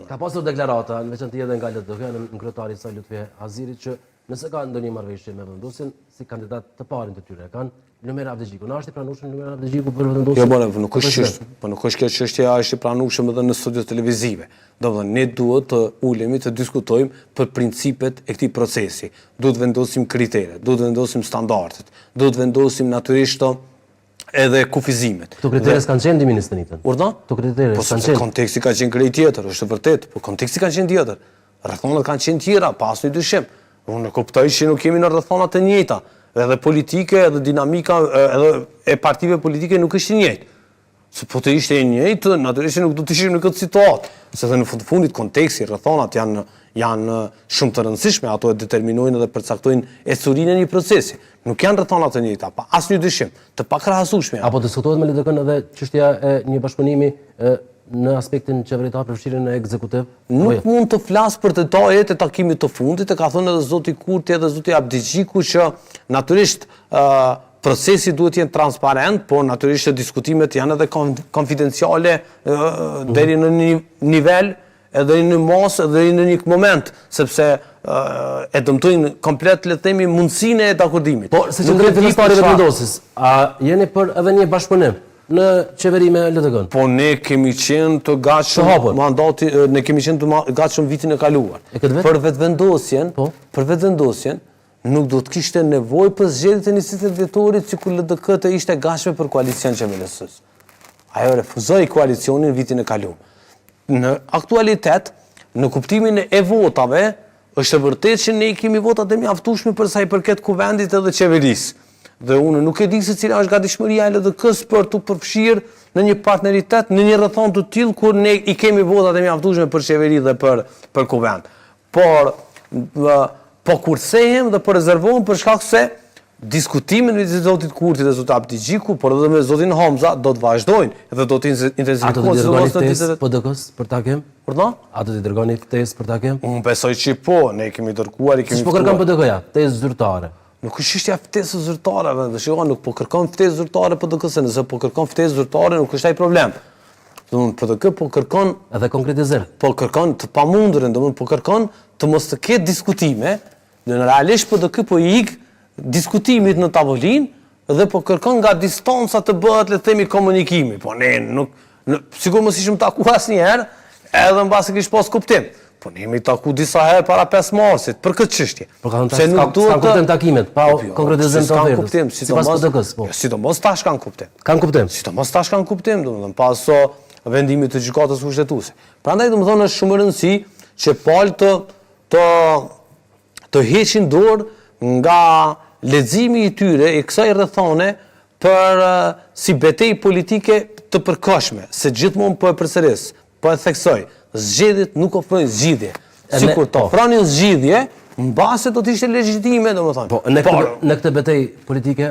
Ka pasur deklarata, në veçanti edhe nga LDK-ja, nënkryetari i saj Lutfi Haziri që nëse ka ndonjë marrëveshje me Vetëvendosjen, si kandidat të parin të tyre e kanë Lumir Abdixhikun. A është i pranueshëm Lumir Abdixhiku për Vetëvendosjen? Jo, po, nuk është çështje, po nuk është kjo çështje a është i pranueshëm edhe në studio televizive. Domethënë ne duhet të ulemi të diskutojmë për principet e këtij procesi. Duhet të vendosim kriteret, duhet të vendosim standardet, duhet të vendosim natyrisht edhe kufizimet. Këto kritere s'kanë qenë 2021-tën. Urdhno? Këto kritere po, s'kanë qenë. Konteksti ka qenë krejt tjetër, është e vërtetë, po konteksti ka qenë tjetër. Rrethanat kanë qenë tjera, pa asnjë dyshim. Unë e kuptoj që nuk jemi në rrethana të njëjta. Edhe politike, edhe dinamika, edhe e partive politike nuk është e njëjtë. Se po të ishte e njëjtë, natyrisht që nuk do të ishim në këtë situatë. Se dhe në fund të fundit konteksti, rrethanat janë janë shumë të rëndësishme, ato e determinojnë dhe përcaktojnë ecurinë e një procesi. Nuk janë rrethana të njëjta, pa asnjë dyshim, të pakrahasueshme janë. A po diskutohet me LDK-në edhe çështja e një bashkëpunimi në aspektin qeveritar përfshirjen në ekzekutiv? Nuk jo? mund të flas për detajet e takimit të fundit, e ka thënë edhe zoti Kurti edhe zoti Abdixhiku që natyrisht procesi duhet të jetë transparent, por natyrisht që diskutimet janë edhe konfidenciale deri në një nivel edhe në një masë edhe në një moment, sepse e dëmtojnë komplet, le të themi, mundësinë e dakordimit. Po, si qëndrim fillestar i Vetëvendosjes, a jeni për edhe një bashkëpunim në qeveri me LDK-në? Po ne kemi qenë të gatshëm mandati, ne kemi qenë të gatshëm vitin e kaluar. E këtë vit? Për Vetëvendosjen, po? për Vetëvendosjen, nuk do të kishte nevojë për zgjedhjet e 28 dhjetorit sikur LDK të ishte e gatshme për koalicion qeverisës. Ajo refuzoi koalicionin vitin e kaluar. Në aktualitet, në kuptimin e votave, është e vërtetë që ne i kemi votat e mjaftueshme për sa i përket kuvendit edhe qeverisë. Dhe unë nuk e di se cila është gatishmëria e LDK-së për t'u përfshirë në një partneritet, në një rrethanë të tillë kur ne i kemi votat e mjaftueshme për qeveri dhe për për kuvend. Por po kursehem dhe po rezervohem për shkak se diskutimet midis zotit Kurti dhe zotit Abdixhiku, por edhe me zotin Hamza do të vazhdojnë dhe do të intensifikohen. A do t'i dërgoni ftesë PDK-së për takim? Urdhno? A do t'i dërgoni ftesë për takim? Unë besoj që po, ne kemi dërguar, i kemi ftuar. Siç po kërkon PDK-ja, ftesë zyrtare. Nuk është çështja e ftesës zyrtare, dhe shiko, nuk po kërkon ftesë zyrtare PDK-së, nëse po kërkon ftesë zyrtare nuk është ai problem. Domethënë PDK po kërkon edhe konkretizim. Po kërkon të pamundurën, domethënë po kërkon të mos të ketë diskutime, dhe në realisht PDK po i ik diskutimit në tavolinë dhe po kërkon nga distanca të bëhet le të themi komunikimi. Po ne nuk në, sikur mos ishim taku asnjëherë, edhe mbase kish pas kuptim. Po ne jemi taku disa herë para 5 marsit për këtë çështje. Po kanë thënë nuk duhet të kuptim takimet, pa po, jo, konkretizim të ofertës. Kuptim, sidomos PDK-s, po. Jo, sidomos tash kanë kuptim. Kanë kuptim. Sidomos tash kanë kuptim, domethënë pas vendimit të gjykatës kushtetuese. Prandaj domethënë është shumë rëndësi që palët të të të heqin dorë nga leximi i tyre i kësaj rrethane për si betejë politike të përkohshme, se gjithmonë po e përsëris, Po e theksoj, zgjedhjet nuk ofrojnë zgjidhje. Sikur të po. ofronin zgjidhje, mbase do të ishte legjitime, domethënë. Po, në këtë në këtë betejë politike.